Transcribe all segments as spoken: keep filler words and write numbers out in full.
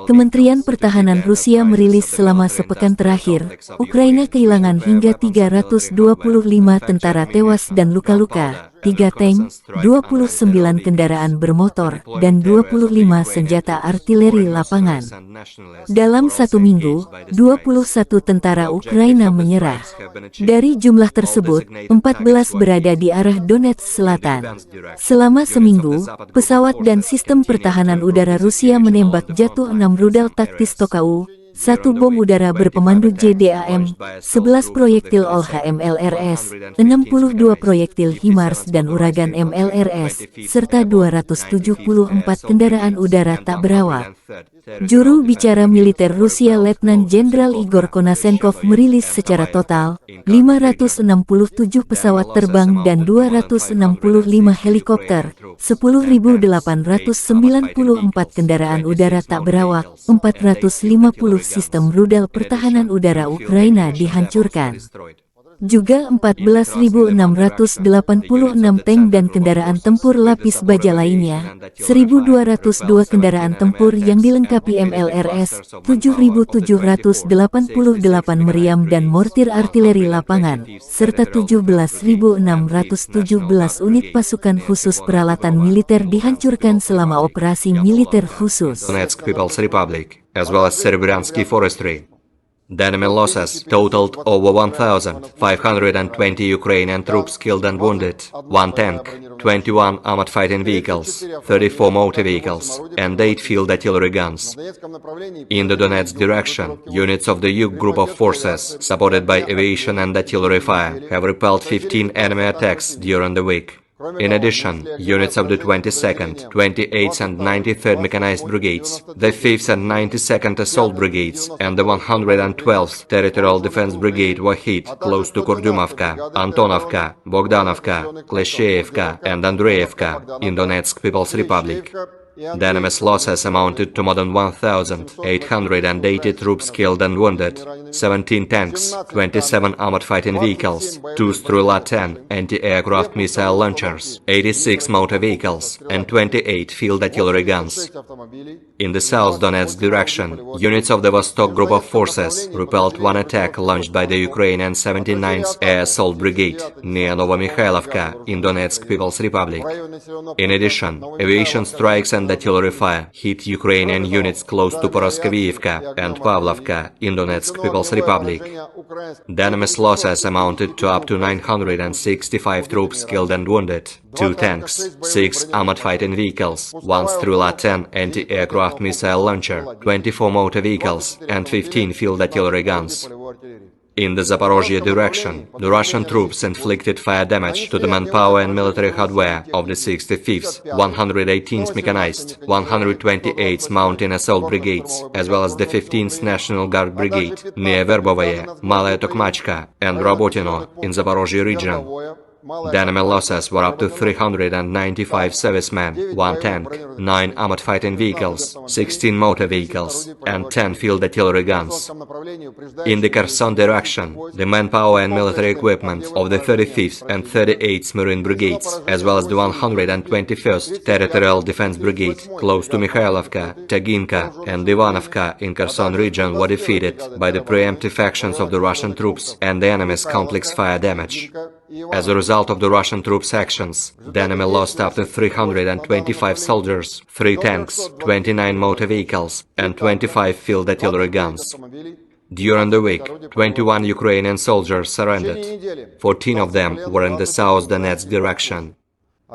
Kementerian Pertahanan Rusia merilis selama sepekan terakhir, Ukraina kehilangan hingga tiga ratus dua puluh lima tentara tewas dan luka-luka, tiga tank, dua puluh sembilan kendaraan bermotor, dan dua puluh lima senjata artileri lapangan. Dalam satu minggu, dua puluh satu tentara Ukraina menyerah. Dari jumlah tersebut, empat belas berada di arah Donetsk Selatan. Selama seminggu, pesawat dan sistem pertahanan udara Rusia menembak jatuh enam rudal taktis Tokawu, satu bom udara berpemandu J D A M, sebelas proyektil Olha M L R S, enam puluh dua proyektil HIMARS dan Uragan M L R S, serta dua ratus tujuh puluh empat kendaraan udara tak berawak. Juru bicara militer Rusia Letnan Jenderal Igor Konashenkov merilis secara total, lima ratus enam puluh tujuh pesawat terbang dan dua ratus enam puluh lima helikopter, sepuluh ribu delapan ratus sembilan puluh empat kendaraan udara tak berawak, empat ratus lima puluh sistem rudal pertahanan udara Ukraina dihancurkan. Juga empat belas ribu enam ratus delapan puluh enam tank dan kendaraan tempur lapis baja lainnya, seribu dua ratus dua kendaraan tempur yang dilengkapi M L R S, tujuh ribu tujuh ratus delapan puluh delapan meriam dan mortir artileri lapangan, serta tujuh belas ribu enam ratus tujuh belas unit pasukan khusus peralatan militer dihancurkan selama operasi militer khusus. Donetsk People's Republic, as well as Serebryansky Forestry. The enemy losses totaled over one thousand five hundred twenty Ukrainian troops killed and wounded, one tank, twenty-one armored fighting vehicles, thirty-four motor vehicles, and eight field artillery guns. In the Donetsk direction, units of the Yug group of forces, supported by aviation and artillery fire, have repelled fifteen enemy attacks during the week. In addition, units of the twenty-second, twenty-eighth, and ninety-third Mechanized Brigades, the fifth and ninety-second Assault Brigades, and the one hundred twelfth Territorial Defense Brigade were hit close to Kurdyumovka, Antonovka, Bogdanovka, Klesheyevka, and Andreyevka in Donetsk People's Republic. The enemy's losses amounted to more than one thousand eight hundred eighty troops killed and wounded, seventeen tanks, twenty-seven armored fighting vehicles, two Strela ten anti-aircraft missile launchers, eighty-six motor vehicles, and twenty-eight field artillery guns. In the South Donetsk direction, units of the Vostok Group of Forces repelled one attack launched by the Ukrainian seventy-ninth Air Assault Brigade near Novomykhailovka in Donetsk People's Republic. In addition, aviation strikes and artillery fire hit Ukrainian units close to Poroskoviivka and Pavlovka in Donetsk People's Republic. The enemy's losses amounted to up to nine hundred sixty-five troops killed and wounded, two tanks, six armored fighting vehicles, one Strela ten anti-aircraft missile launcher, twenty-four motor vehicles, and fifteen field artillery guns. In the Zaporozhye direction, the Russian troops inflicted fire damage to the manpower and military hardware of the sixty-fifth, one hundred eighteenth Mechanized, one hundred twenty-eighth Mountain Assault Brigades, as well as the fifteenth National Guard Brigade, near Verbovoye, Malaya Tokmachka, and Rabotino, in Zaporozhye region. The enemy losses were up to three hundred ninety-five servicemen, one tank, nine armored fighting vehicles, sixteen motor vehicles, and ten field artillery guns. In the Kherson direction, the manpower and military equipment of the thirty-fifth and thirty-eighth Marine Brigades, as well as the one hundred twenty-first Territorial Defense Brigade, close to Mikhailovka, Taginka, and Ivanovka in Kherson region, were defeated by the preemptive actions of the Russian troops and the enemy's complex fire damage. As a result of the Russian troops' actions, the enemy lost up to three hundred twenty-five soldiers, three tanks, twenty-nine motor vehicles, and twenty-five field artillery guns. During the week, twenty-one Ukrainian soldiers surrendered. Fourteen of them were in the South Donetsk direction.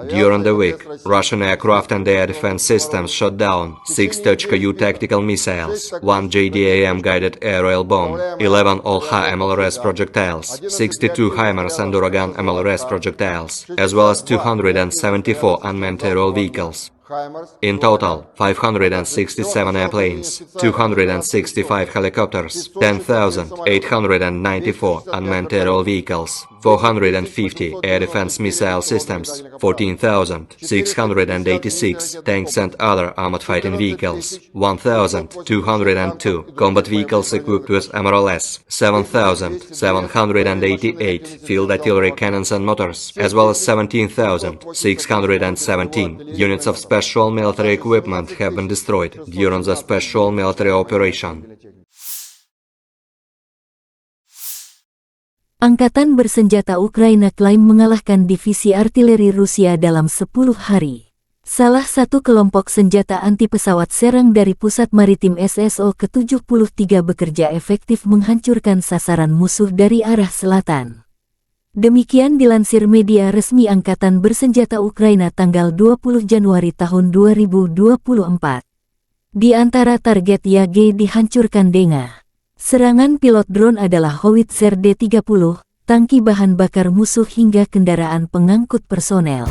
During the week, Russian aircraft and air defense systems shot down six Tochka-U tactical missiles, one J D A M guided aerial bomb, eleven Olha M L R S projectiles, sixty-two HIMARS and Uragan M L R S projectiles, as well as two hundred seventy-four unmanned aerial vehicles. In total, five hundred sixty-seven airplanes, two hundred sixty-five helicopters, ten thousand eight hundred ninety-four unmanned aerial vehicles, four hundred fifty air defense missile systems, fourteen thousand six hundred eighty-six tanks and other armored fighting vehicles, one thousand two hundred two combat vehicles equipped with M R L S, seven thousand seven hundred eighty-eight field artillery cannons and mortars, as well as seventeen thousand six hundred seventeen units of special military equipment have been destroyed during the special military operation. Angkatan bersenjata Ukraina klaim mengalahkan divisi artileri Rusia dalam sepuluh hari. Salah satu kelompok senjata anti pesawat serang dari Pusat Maritim S S O ketujuh puluh tiga bekerja efektif menghancurkan sasaran musuh dari arah selatan. Demikian dilansir media resmi Angkatan Bersenjata Ukraina tanggal dua puluh Januari tahun dua ribu dua puluh empat. Di antara target Y A G dihancurkan dengan serangan pilot drone adalah howitzer D tiga puluh, tangki bahan bakar musuh hingga kendaraan pengangkut personel.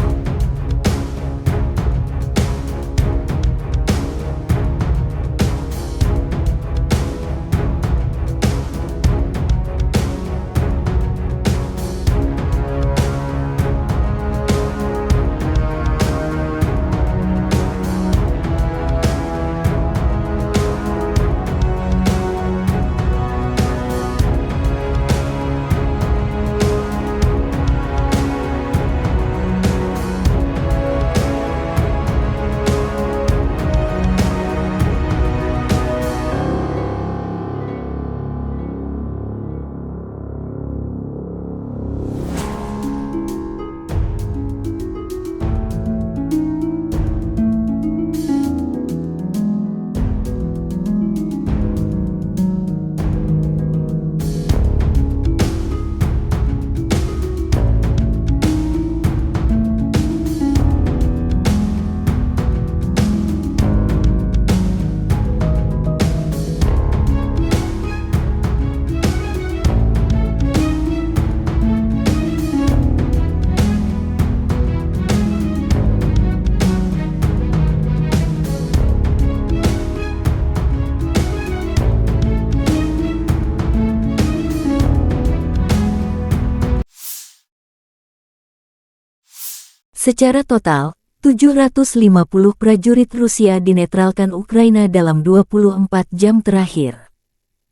Secara total, tujuh ratus lima puluh prajurit Rusia dinetralkan Ukraina dalam dua puluh empat jam terakhir.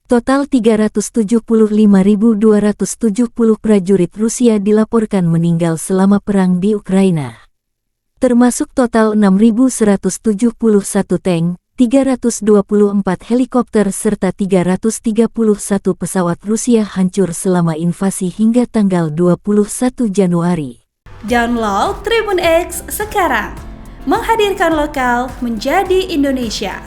Total tiga ratus tujuh puluh lima ribu dua ratus tujuh puluh prajurit Rusia dilaporkan meninggal selama perang di Ukraina. Termasuk total enam ribu seratus tujuh puluh satu tank, tiga ratus dua puluh empat helikopter serta tiga ratus tiga puluh satu pesawat Rusia hancur selama invasi hingga tanggal dua puluh satu Januari. Download Tribun X sekarang. Menghadirkan lokal menjadi Indonesia.